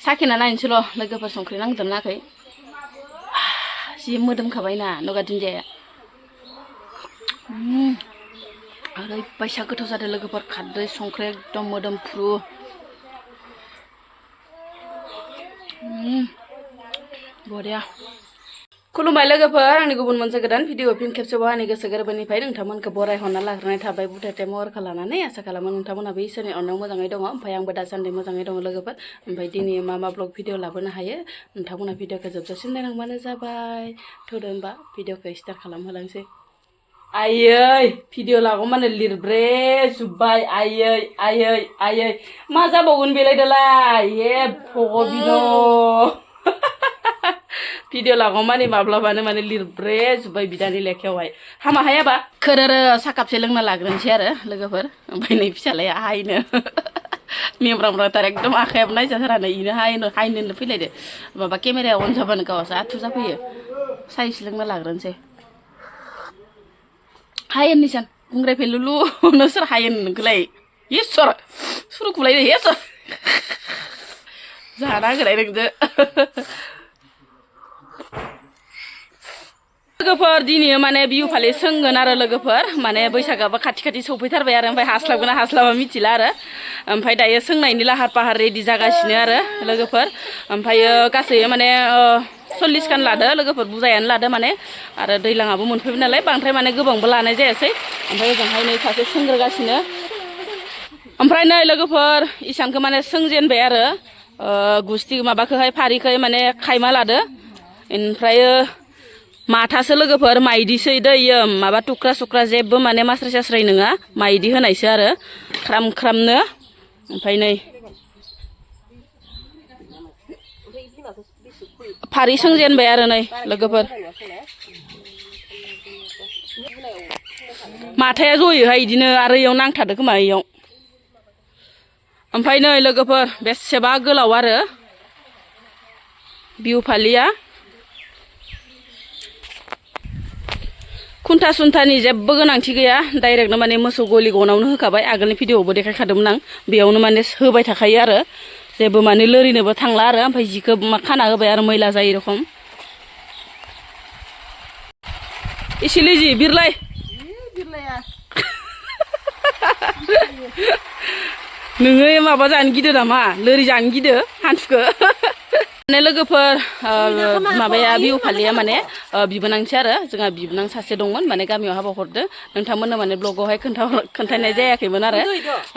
साखिना नायनोसैल' लोगोफोर संख्रि नांदों नाङाखै जि मोदोमखाबायना नगा दुन्दियाया ओरैबायसा गोथाव जादों लोगोफोर खारदै संख्रि एकदम मोदोमफ्रु बरिया खुलुमबाय लोगोफोर आंनि गुबुन मोनसे गोदान भिडिअ फिन खेबसेबाव आंनि गोसो गोरबोनिफ्राय नोंथांमोनखौ बरायहरना लाग्रोनाय थाबाय बुथेथे महरखौ लानानै आसा खालामो नोंथांमोनाबो इसोरनि अननायाव मोजाङै दङ ओमफ्राय आंबो दासान्दि मोजाङै दङ लोगोफोर ओमफ्राय दिनै मा ब्लग भिडिअ लाबोनो हायो नोंथांमोना भिडिअखौ जोबजासिम नायलांबानो जाबाय थौदो होनबा भिडिअखौ स्टार्ट खालामहोलांसै आयै भिडिअ लागौमानो लिरब्रे जुब्बाय आयै मा जाबावगोन बेलाय दालाय हे भगबिन' भिडिअ लागौमानि माब्लाबानो माने लिरब्रे जुब्बाय बिदानि लेखायावहाय हामा हायाबा खोरोरो साकापसे लोंना लाग्रोनोसै आरो लोगोफोर ओमफ्राय नै फिसालाया हायनो मेब्रांब्रांथार एकदम आखायाबो नायजाथारानो इनो हायनो फैलायदो माबा केमेराया अन जाबानो गावहासो आथु जाफैयो साइज लोंना लाग्रोनोसै हायेन निसान बुंग्राय फेलुलु नोंसोर हायेन नोंखौलाय इसर सुरुखौलाय हेसर जाहा नागिरनाय नोंजो लोगोफोर दिनै माने बिहु फालि सोंगोन आरो लोगोफोर माने बैसागाबो खाथि सौफैथारबाय आरो ओमफ्राय हास्लाबगोन ना हास्लाबा मिथिला आरो ओमफ्राय दायो सोंनायनि लाहार फाहार रेडि जागासिनो आरो लोगोफोर ओमफ्रायो गासै माने 40 खान लादो लोगोफोर बुजायानो लादो माने आरो दैलाङाबो मोनफैबाय नालाय बांद्राय माने गोबांबो लानाय जायासै ओमफ्राय ओजोंहाय नै सासे सोंग्रोगासिनो ओमफ्राय नै लोगोफोर इसानखौ माने सोंजेनबाय आरो गुस्थि माबाखौहाय फारिखौहाय माने खायमा लादो ओमफ्रायो माथासो लोगोफोर माइदिसो इयो माबा टुक्रा सुक्रा जेबो माने मास्राय सास्राय नङा माइदि होनायसो आरो ख्राम ख्रामनो ओमफ्राय नै फारि सोंजेनबाय आरो नै लोगोफोर माथाया जयोहाय इदिनो आरो इयाव नांथादो खोमा इयाव ओमफ्राय नै लोगोफोर बेसेबा गोलाव आरो बिहु फालिया खुन्था सुन्थानि जेबो गोनांथि गैया डाइरेक्टनो माने मोसौ गलि गनावनो होखाबाय आगोलनि भिडिअआवबो देखायखादोंमोन आं बेयावनो माने होबाय थाखायो आरो जेबो माने लोरिनोबो थांला आरो ओमफ्राय जिखौ खाना होबाय आरो मैला जायै रखम इसेलै जि बिरलाय नोङो माबा जानो गिदो नामा लोरि जानो गिदो हान्थुखौ माने लोगोफोर माबाया बिहु फालिया माने बिबोनांसो आरो जोंहा बिबोनां सासे दंमोन माने गामियाव हाबा हरदो नोंथांमोननो माने ब्लगावहाय खोन्थानाय जायाखैमोन आरो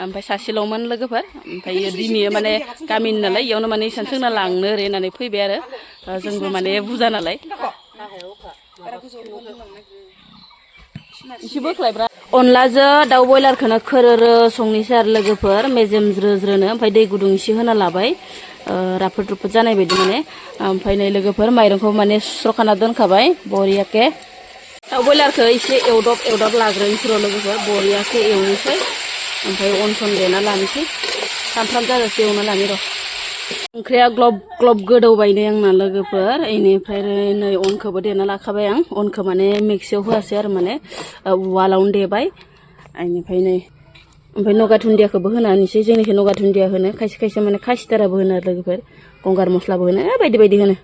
ओमफ्राय सासेल'मोन लोगोफोर ओमफ्राय दिनै माने गामिनि नालाय इयावनो माने इसान सोंना लांनो ओरै होननानै फैबाय आरो जोंबो माने बुरजा नालाय एसे बोख्लायब्रा अनलाजों दाउ बयलारखौनो खोरोरो संनोसै आरो लोगोफोर मेजेम ज्रो ज्रोनो ओमफ्राय दै गुदुं एसे होना लाबाय राफोद रुफोद जानाय बायदि माने ओमफ्राय नै लोगोफोर माइरंखौ माने सुस्र'खाना दोनखाबाय बरियाके दाउ बयलारखौ एसे एवदब लाग्रोनोसै र' लोगोफोर बरियाके एवनोसै ओमफ्राय अन सन देना लानोसै सामफ्राम जाजासे एवना लानि र' ओंख्रिया ग्लब ग्लब गोदौबाय आंना लोगोफोर इनिफ्राय नै अनखौबो देना लाखाबाय आं अनखौ माने मिक्सियाव होआसै आरो माने उवालावनो देबाय इनिफ्राय नै ओमफ्राय नगा दुन्दियाखौबो होना होनोसै जोंनिखौ नगा दुन्दिया होनो खायसे माने खासिथाराबो होनो आरो लोगोफोर गंगार मस्लाबो होनो बायदि होनो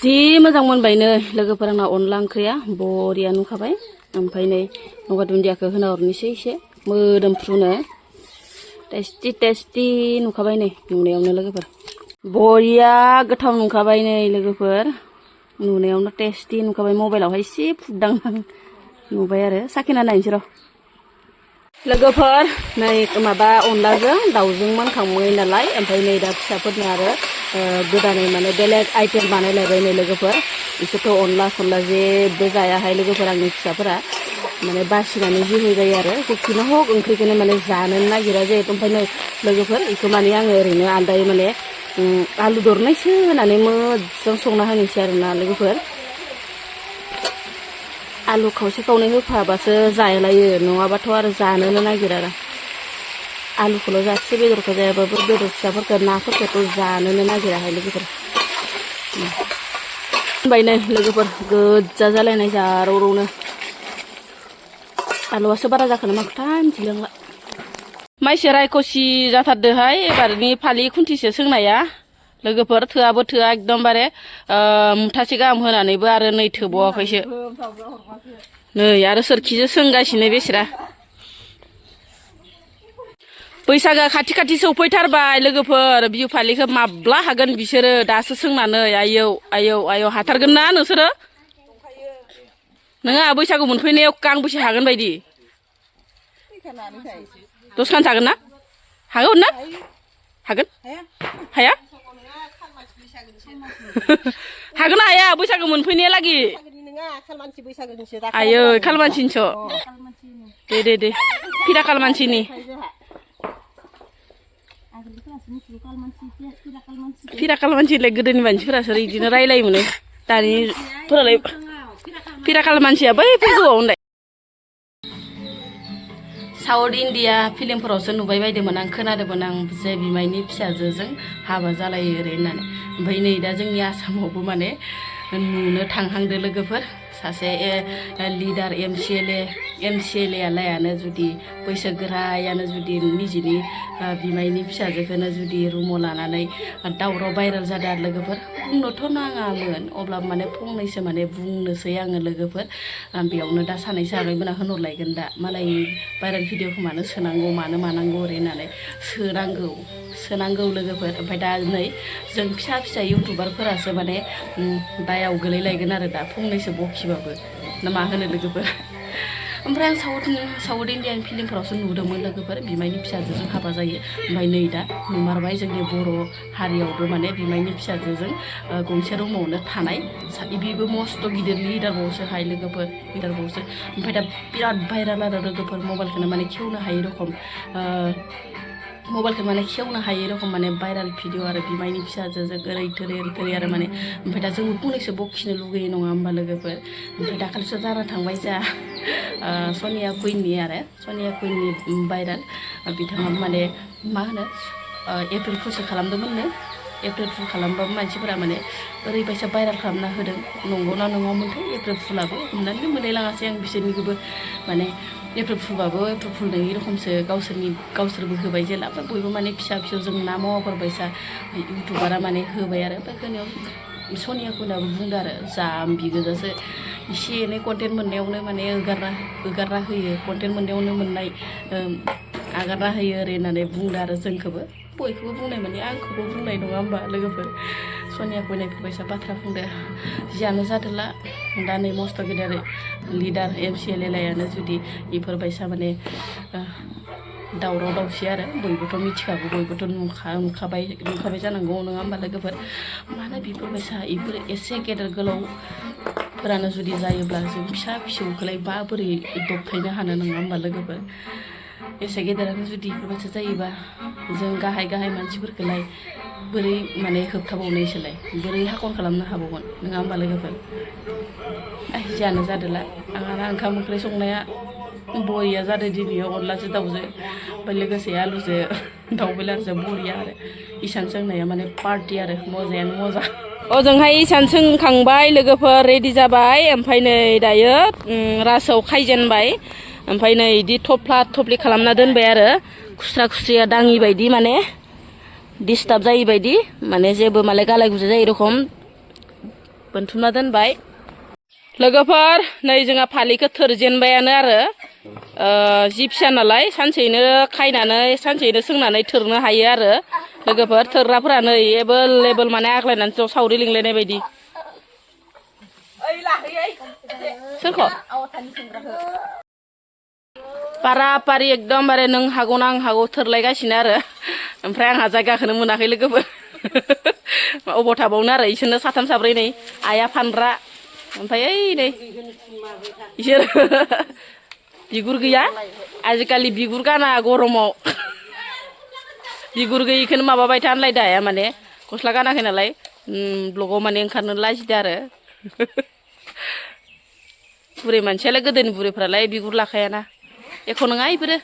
जि मोजां मोनबायनो लोगोफोर आंना अनला ओंख्रिया बरिया नुखाबाय ओमफ्राय नै नगा दुन्दियाखौ होना हरनोसै एसे मोदोमफ्रुनो टेस्टि नुखाबाय नै नुनायावनो लोगोफोर बरिया गोथाव नुखाबाय नै लोगोफोर नुनायावनो टेस्टि नुखाबाय मबाइलावहाय एसे फुददां नुबाय आरो साखिना नायनोसै र' लोगोफोर नै माबा अनलाजों दाउजों मोनखांबाय नालाय ओमफ्राय नै दा फिसाफोरनो आरो गोदानै माने बेलेग आइटेम बानायलायबाय नै लोगोफोर बिसोरथ' अनला सनला जेबो जायाहाय लोगोफोर आंनि फिसाफोरा माने बासिनानै होहैबाय आरो जेखिनो हक ओंख्रिखौनो माने जानो नागिरा जिहेतु ओमफ्राय नै लोगोफोर बेखौ माने आङो ओरैनो आलदायै माने आलु दरनायसो होनानै मोजां संना होनोसै आरोना लोगोफोर आलु खावसे खावनै होफाबासो जालायो नङाबाथ' आरो जानोनो नागिरा आरो आलुखौल' जासे बेदरखौ जायाबाबो बेदर फिसाफोरखौ नाफोरखौथ' जानोनो नागिराहाय लोगोफोर होनबाय नै लोगोफोर गोजा जालायनाय जारौरौनो आलुआसो बारा जाखोना माखोथाय मिथिलांला माइसे रायखसि जाथारदोहाय एबारनि फालि खुन्थिसे सोंनाया लोगोफोर थोआबो थोआ एकदमबारे मुथासे गाहाम होनानैबो आरो नै थोबावाखैसो नै आरो सोरखिजों सोंगासिनो बेसरा बैसागो खाथि खाथि सौफैथारबाय लोगोफोर बिहु फालिखौ माब्ला हागोन बिसोरो दासो सोंनानै आयौ आयौ आयौ हाथारगोन ना नोंसोरो नोङा बैसागु मोनफैनायाव गांबेसे हागोन बायदि दसखान थागोन ना हागोन ना हागोन हाया हागोन हाया बैसागु मोनफैनाया लागि आयै खालमानसिनिसो दे फिरा खालमानसिनि फिरा खालमानसिलाय गोदोनि मानसिफोरासो बिदिनो रायलायोमोन दानिफोरालाय फिरा खालमानसिया बै फैगौआव होनलाय साउथ इण्डिया फिल्मफोरावसो नुबाय बायदोंमोन आं खोनादोंमोन आं जे बिमायनि फिसाजोजों हाबा जालायो ओरै होननानै ओमफ्राय नै दा जोंनि आसामावबो माने नुनो थांहांदो लोगोफोर सासे लिडार MCLA आलायानो जुदि बैसोगोरायानो जुदि निजिनि बिमायनि फिसाजोखौनो जुदि रुमाव लानानै दावराव भाइरेल जादों आरो लोगोफोर बुंनोथ' नाङामोन अब्लाबो माने फंनैसो माने बुंनोसै आङो लोगोफोर बेयावनो दा सानैसो आगैमोना होनहरलायगोन दा मालायनि भाइरेल भिडिअखौ मानो सोनांगौ मानो मानांगौ ओरै होननानै सोनांगौ लोगोफोर ओमफ्राय दा नै जों फिसा इउटुबारफोरासो माने दायाव गोलैलायगोन आरो दा फंनैसो बखिबाबो ना मा होनो लोगोफोर ओमफ्राय आं साउथ इण्डियान फिल्मफोरावसो नुदोंमोन लोगोफोर बिमायनि फिसाजोजों हाबा जायो ओमफ्राय नै दा नुमारबाय जोंनि बर' हारियावबो माने बिमायनि फिसाजोजों गंसे रुमावनो थानाय बेबो मस्थ' गिदिर लिडारबावसोहाय लोगोफोर लिडारबावसो ओमफ्राय दा बिराद भाइरेल आरो लोगोफोर मबाइलखौनो माने खेवनो हायै रखम मबाइलखौ माने खेवनो हायै रखम माने भाइरेल भिडिअ आरो बिमायनि फिसाजोजों ओरै थोरै आरो माने ओमफ्राय दा जोंबो फंनैसो बखिनो लुगैयो नङा होमबा लोगोफोर ओमफ्राय दाखालिसो जाना थांबाय जा सनिया कुइननि भाइरेल बिथाङा माने मा होनो एप्रिल फुलसो खालामदोंमोननो एप्रिल फुल खालामबाबो मानसिफोरा माने ओरैबायसा भाइरेल खालामना होदों नंगौना नङामोनथाय एप्रिल फुलाबो हमनानै मोनलायलाङासै आं बिसोरनिखौबो माने एप्रिल फुलबाबो एप्रिल फुल नङि रखमसो गावसोरबो होबाय जेला ओमफ्राय बयबो माने फिसा जों ना मावाफोर बायसा इउटुबारा माने होबाय आरो ओमफ्राय गोनायाव सनिया कुइनाबो बुंदों आरो जाम्बि गोजासो एसे एनै कन्टेन्ट मोननायावनो माने हगारना होयो कन्टेन्ट मोननायावनो मोननाय आगारना होयो ओरै होननानै बुंदों आरो जोंखौबो बयखौबो बुंनाय माने आंखौबो बुंनाय नङा होमबा लोगोफोर सनिया कुइनाफोरबायसा बाथ्रा बुंदो जियानो जादोला दा नै मस्थ' गेदेर लिडार MCLA लायानो जुदि बेफोरबायसा माने दावराव दावसि आरो बयबोथ' मिथिखागौ बयबोथ' नुखाबाय जानांगौ नङा होमबा लोगोफोर मानो बेफोरबायसा बेफोर एसे गेदेर गोलावफोरानो जुदि जायोब्ला जों फिसौखौलाय माबोरै दबथायनो हानो नङा होमबा लोगोफोर एसे गेदेरानो जुदि बेफोरबायसा जायोबा जों गाहाय मानसिफोरखौलाय बोरै माने होबथाबावनायसोलाय बोरै हाखन खालामनो हाबावगोन नङा होमबा लोगोफोर जियानो जादोला आंहा ओंखाम ओंख्रि संनाया बरिया जादों दिनै अनलाजों दाउजों ओमफ्राय लोगोसे आलुजों दाउ बेलारजों बरिया आरो इसान सोंनाया माने पार्टि आरो मजायानो मजा ओजोंहाय इसान सोंखांबाय लोगोफोर रेडि जाबाय ओमफ्राय नै दायो रासोआव खायजेनबाय ओमफ्राय नै बिदि थफ्ला खालामना दोनबाय आरो खुस्रिया दाङि बायदि माने डिस्टार्ब जायै बायदि माने जेबो मालाय गालाय गुजाय जायै रखम बोनथुमना दोनबाय लोगोफोर नै जोंहा फालिखौ थोरजेनबायानो आरो जि फिसा नालाय सानसेयैनो खायनानै सानसेयैनो सोंनानै थोरनो हायो आरो लोगोफोर थोरग्राफोरा नै एभेलेबोल माने आग्लायनानै ज' सावरि लिंलायनाय बायदि सोरखौ पारि एकदमबारे नों हागौ ना आं हागौ थोरलायगासिनो आरो ओमफ्राय आंहा जायगाखौनो मोनाखै लोगोफोर अबाव थाबावनो आरो इसोरनो साथाम साब्रै नै आइया फानग्रा ओमफ्राय ओइ नै इसोर बिगुर गैया आजिखालि बिगुर गाना गरमाव बिगुर गैयिखौनो माबाबाय था होनलायदो आइया माने गस्ला गानाखै नालाय ब्लगाव माने ओंखारनो लाजिदो आरो बुरै मानसियालाय गोदोनि बुरैफ्रालाय बिगुर लाखायाना एख' नङा इफोरो